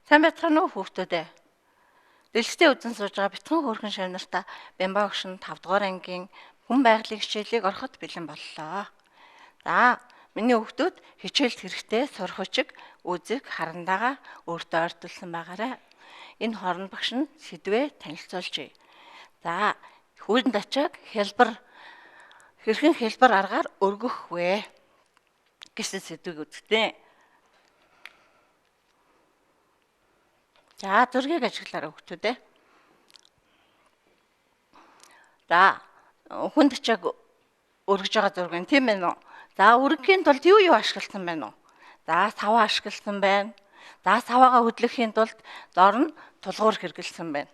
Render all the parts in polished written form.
Сайн байцгаана уу хүүхдүүд ээ. Дэлгэцээ үзэн сууж байгаа бяцхан хөөрхөн шавнартаа Бямба өгшин 5 дугаар ангийн хүн байгалийн хичээлийг ороход бэлэн боллоо. За, миний хүүхдүүд хичээлд хэрэгтэй сурах хүчиг үзэг харандаага өөртөө ойртуулсан байгаарай. Энэ хооронд багш нь сэдвээ танилцуулжээ. За, хүнд ачааг хялбар хэрхэн хялбар аргаар өргөх вэ гэсэн сэдвийг үзтээ. За, зургийг ажиглаарай хүүхдүүд ээ. За, хүнд ачааг өргөж байгаа зураг нь тийм ээ үү? За, өргөхийн тулд юу юу ашигласан байна уу? За, саваа ашигласан байна. За, саваагаа хөдлөхийн тулд дор нь тулгуур хэрэглэсэн байна.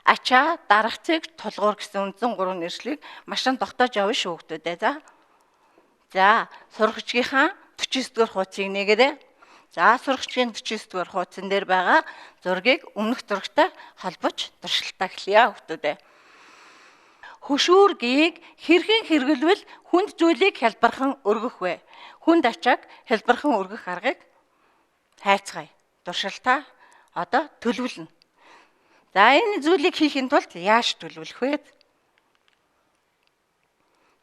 Ачаа, дарах цэг, тулгуур гэсэн үндсэн гурван нэршлийг маш тогтоож явна шүү хүүхдүүд ээ. За. За, сурагчгийнхаа 49 дугаар хуудсыг нэгээрэй. За, сурагчгийн 49 дугаар хуудсан дээр байгаа зургийг өмнөх зурагтай холбож туршилтаа эхлэе хүүхдүүд ээ. Хөшүүргийг хэрхэн хэрэглэвэл хүнд зүйлийг хялбархан өргөх вэ? Хүнд ачааг хялбархан өргөх аргыг хайцгаая. Туршилтаа одоо төлөвлөнө. За, энэ зүйлийг хийхин тулд яаж төлөвлөх вэ?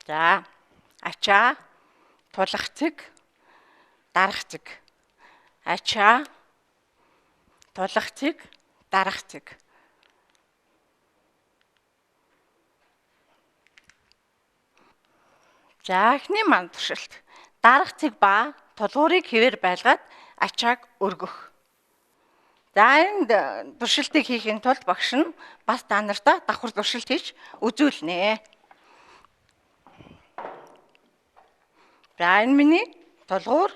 За, ачаа, тулах цэг, дарах цэг. Ачаа, тулах цэг, дарах цэг. За, эхний маань туршилт. Дарах цэг ба тулгуурыг хэвээр байлгаад ачааг өргөх. За, энд туршилтыг хийхин тулд багш нь бас та нартаа давхар туршилт хийж үзүүлнэ. За, энэ миний тулгуур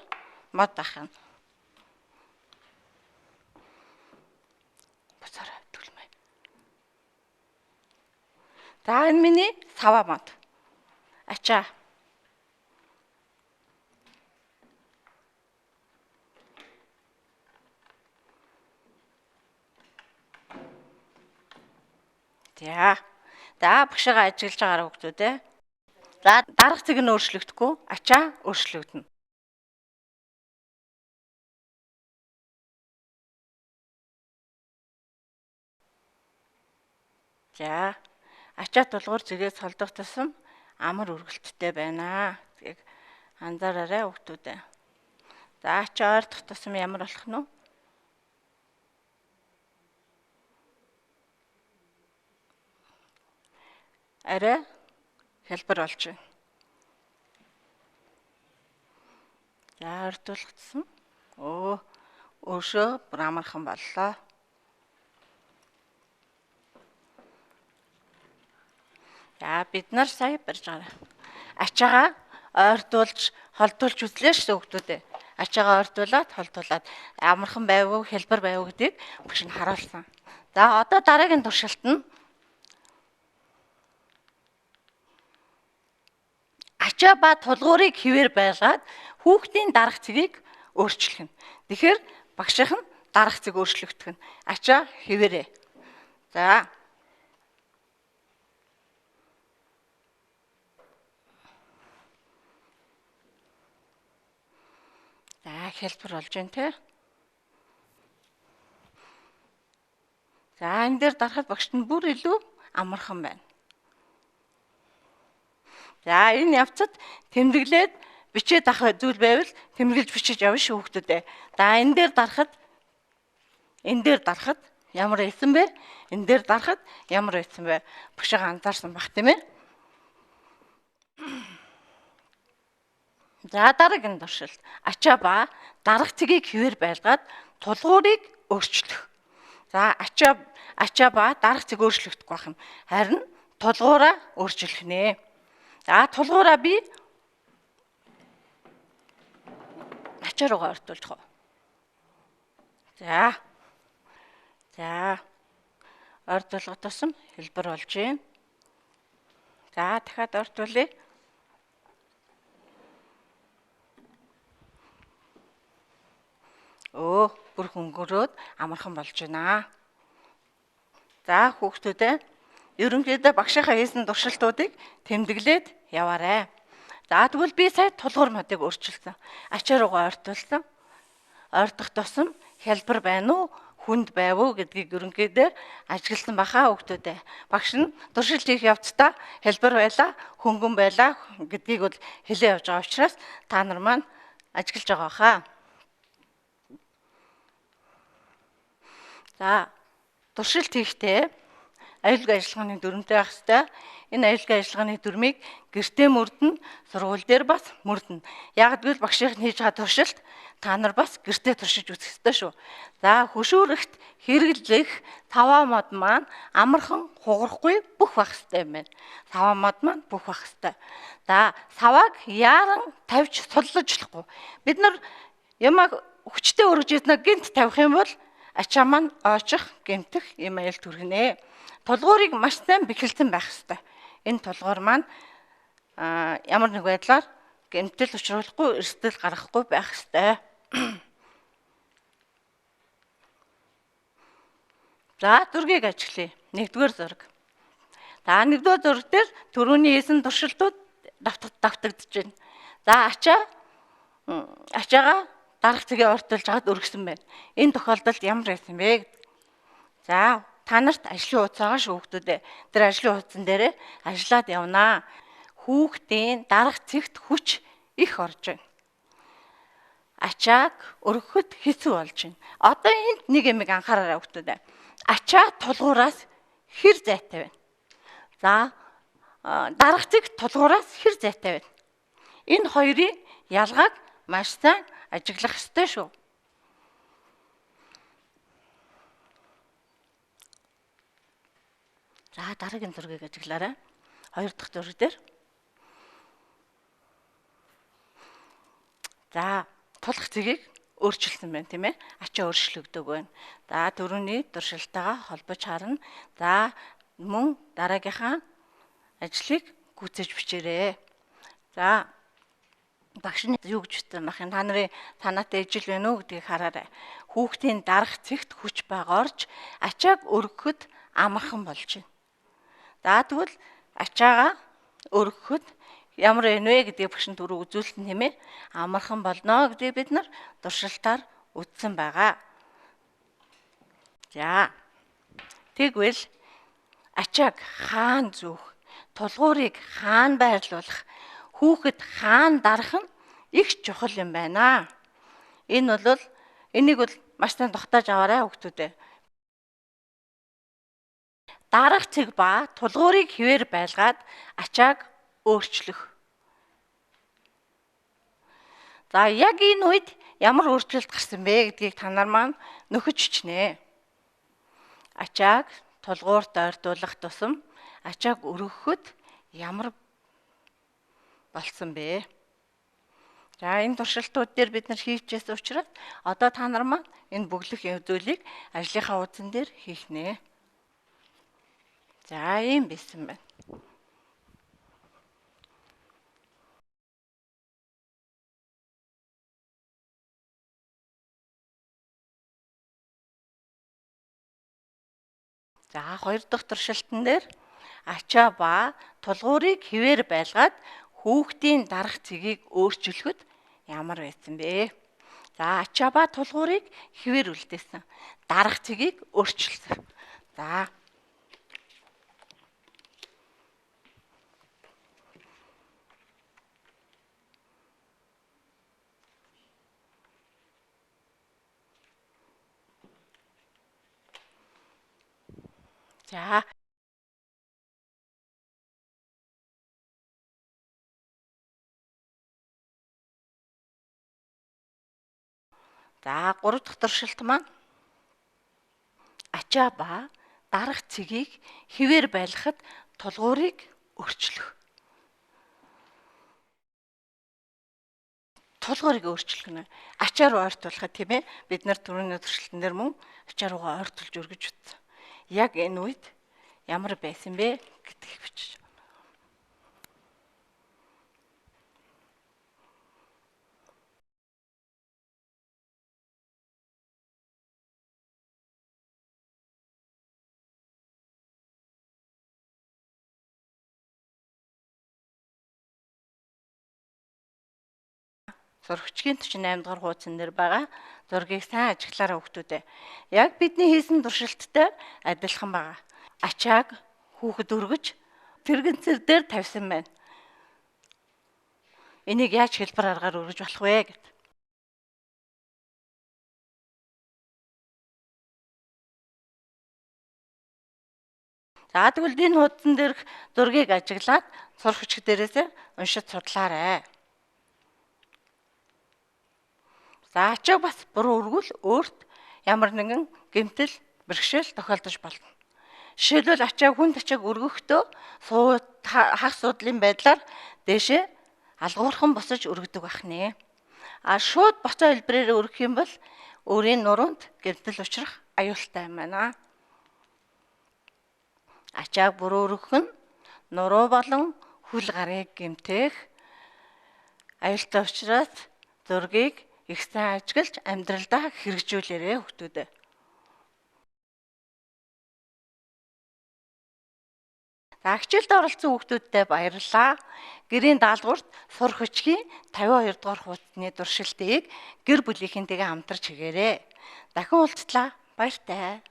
мод ах юм. Буцаарай төлмөө. За, энэ миний саваа мод. Ачаа. За. За, багшигаа ажиглаж байгаарай хүүхдүүд ээ. За, дарах цэг нь өөрчлөгдөхгүй, ачаа өөрчлөгдөнө. За, ачаа тулгуур цэгээс холдох тусам амар өргөлттэй байна гэдгийг анзаараарай хүүхдүүд ээ. За, ачаа ойртох тусам ямар болох нь вэ? Арай хялбар болж байна. За, ойртуулах тусам өөршөө бүр амархан боллоо. За, бид нар сая барьж байгаа. Ачаагаа ойртуулж, холдуулж үзлээ шүү хүүхдүүд ээ. Ачаагаа ойртуулад, холдуулад амархан байв уу, хялбар байв уу гэдгийг багш нь харуулсан. За, одоо дараагийн туршилт нь ачаа ба тулгуурыг хэвээр байлгаад хүүхдийн дарах цэгийг өөрчлөх нь. Тэгэхээр багшийнх нь дарах цэг өөрчлөгдөх нь. Ачаа хэвээрээ. За. За, хялбар болж байна те. За, энэ дээр дарахад багшд нь бүр илүү амархан байна. За, энэ явцад тэмдэглээд бичээд авах зүйл байвал тэмдэглэж бичиж явна шүү хүүхдүүд ээ. За, энэ дээр дарахад ямар байсан бэ? Энэ дээр дарахад ямар байсан бэ? Багшигаа анзаарсан бах тийм ээ. За, дараагийн туршилт. Ачаа ба дарах цэгийг хэвээр байлгаад тулгуурыг өөрчлөх. За, ачаа ба дарах цэг өөрчлөгдөхгүй байх юм. Харин тулгуураа өөрчлөх нэ. За, тулгуураа би ачаа руугаа ойртуулж байгаа. За. За. Ойртуулах тусам хэлбэр болж байна. За, дахиад ойртуулъя. Бүр хөнгөрөөд амархан болж байна. За, хүүхдүүд ээ, ерөнхийдөө багшийнхаа хийсэн туршилтуудыг тэмдэглээд яваарай. За тэгвэл би сая тулгуур модыг өөрчилсөн. Ачаа руугаа ойртуулсан. Ойртох тусам хялбар байна уу, хүнд байв уу гэдгийг ерөнхийдөө ажигласан баха хүүхдүүдээ. Багш нь туршилт хийх явцдаа хялбар байлаа, хөнгөн байлаа гэдгийг бол хэлээ явж байгаа учраас та нар маань ажиглаж байгаа хаа. За туршилт хийхдээ аюулгүй ажиллагааны дүрмтэй байх ёстой. Энэ аюулгүй ажиллагааны дүрмийг гэртээ мөрдөн, сургууль дээр бас мөрдөн. Яг гэвэл багшийн хийж байгаа туршилт та нар бас гэртээ туршиж үзэх ёстой шүү. За хөшүүрэгт хэрэглэх саваа мод маань амархан хугарахгүй бүх байх ёстой юм байна. Саваа мод маань бүх байх ёстой. За савааг яаран тавьж суллаж болохгүй. Бид нар ямаг хүчтэй өргөж ирснэ гинт тавих юм бол ачаа маань очих, гэмтэх юм аюул төргөнэ. Тулгуурыг маш сайн бэхэлсэн байх ёстой. Энэ тулгуур маань ямар нэг байдлаар гэмтэл учруулахгүй, эрсдэл гаргахгүй байх ёстой. За зургийг ажиглая. Нэгдүгээр зураг. За нэгдүгээр зураг дээр түрүүний хийсэн туршилтууд давтагдаж байна. За ачаагаа дарах цэгээ ойртуулж хагаад өргөсөн байна. Энэ тохиолдолд ямар байсан бэ? За та нарт ажлын хуудас байгаа шүү хүүхдүүдээ. Тэр ажлын хуудсан дээрээ ажиллаад явнаа. Хүүхдийн дарах цэгт хүч их орж байна. Ачааг өргөхөд хэцүү болж байна. Одоо энд нэг юмыг анхаараарай хүүхдүүдээ. Ачаа тулгуураас хэр зайтай байна? За дарах цэг тулгуураас хэр зайтай байна? Энэ хоёрын ялгааг маш сайн ажиглах ёстой шүү. За дараагийн зургийг ажиглаарай. Хоёр дахь зураг дээр. За тулах цэгийг өөрчилсөн байна, тийм ээ. Ачаа өөрчлөгдөг байна. За түрүүний туршилтайгаа холбож харна. За мөн дараагийнхаа ажлыг гүйцээж бичээрэй. За багш нь юу гэж хэлсэн байх юм? Та нарын санаатай ижил байна уу гэдгийг хараарай. Хүүхдийн дарах цэгт хүч байгаа орж ачааг өргөхөд амархан болж байна. За тэгвэл ачаагаа өргөхөд ямар байна вэ гэдгийг багш нь түрүү үзүүлсэн, тийм ээ. Амархан болно гэдгийг бид нар туршилтаар үзсэн байгаа. За тэгвэл ачааг хаан зүүх, тулгуурыг хаан байрлуулах, хүүхэд хаан дарах нь их чухал юм байна. Энэ бол энийг бол маш сайн тогтоож аваарай хүүхдүүдээ. Дарах цэг ба тулгуурыг хэвээр байлгаад ачааг өөрчлөх. За яг энэ үед ямар өөрчлөлт гарсан бэ гэдгийг та нар маань нөхөж бичнэ. Ачааг тулгуурт ойртуулах тусам ачааг өргөхөд ямар болсон бэ? За энэ туршилтууд дээр бид нар хийчихсэн учраас одоо та нар маань энэ бөглөх зүйлийг ажлынхаа хуудсан дээр хийх нэ. За ийм байсан байна. За хоёр дахь туршилтан дээр ачаа ба тулгуурыг хэвээр байлгаад хүүхдийн дарах цэгийг өөрчлөхөд ямар байсан бэ? За ачаа ба тулгуурыг хэвээр үлдээсэн. Дарах цэгийг өөрчилсөн. За За За гурав дахь туршилт маань ачаа ба дарах цэгийг хэвээр байлгахад тулгуурыг өөрчлөх. Тулгуурыг өөрчлөх нь ачаа руу ойртуулахад, тийм ээ. Бид нар түрүүний туршилтан дээр мөн ачаа руугаа ойртуулж өргөж утсан. Яг энэ үед ямар байсан бэ гэдгийг бичиж. Сурагчгийн 48 дугаар хуудсан дээр байгаа зургийг сайн ажиглаарай хүүхдүүдээ. Яг бидний хийсэн туршилттай адилхан байгаа. Ачааг хүүхэд өргөж тэрэгцэр дээр тавьсан байна. Энийг яаж хэлбэр аргаар өргөж болох вэ гэд. За тэгвэл энэ хуудсан дээрх зургийг ажиглаад сурах хүчиг дээрээс уншиж судлаарай. За ачааг бас буруу өргөл өөрт ямар нэгэн гэмтэл бэрхшээл тохиолдож болно. Жишээлбэл ачааг хүнд ачааг өргөхдөө хагас суудлын байдлаар дээшээ алгуурхан босож өргөдөг байх нэ. А шууд боцоо хэлбэрээр өргөх юм бол өөрийн нуруунд гэмтэл учрах аюултай юм байна. Ачааг буруу өргөх нь нуруу болон хөл гарыг гэмтэх аюултай учраас зургийг их сайн ажиглаж амьдралдаа хэрэгжүүлээрэй хүүхдүүдээ. За хичээлд оролцсон хүүхдүүддээ баярлалаа. Гэрийн даалгаварт сурах хүчгийн 52 дугаар хуудасны туршилтыг гэр бүлийнхэнтэйгээ хамтарч хийгээрэй. Дахин уулзлаа. Баяртай.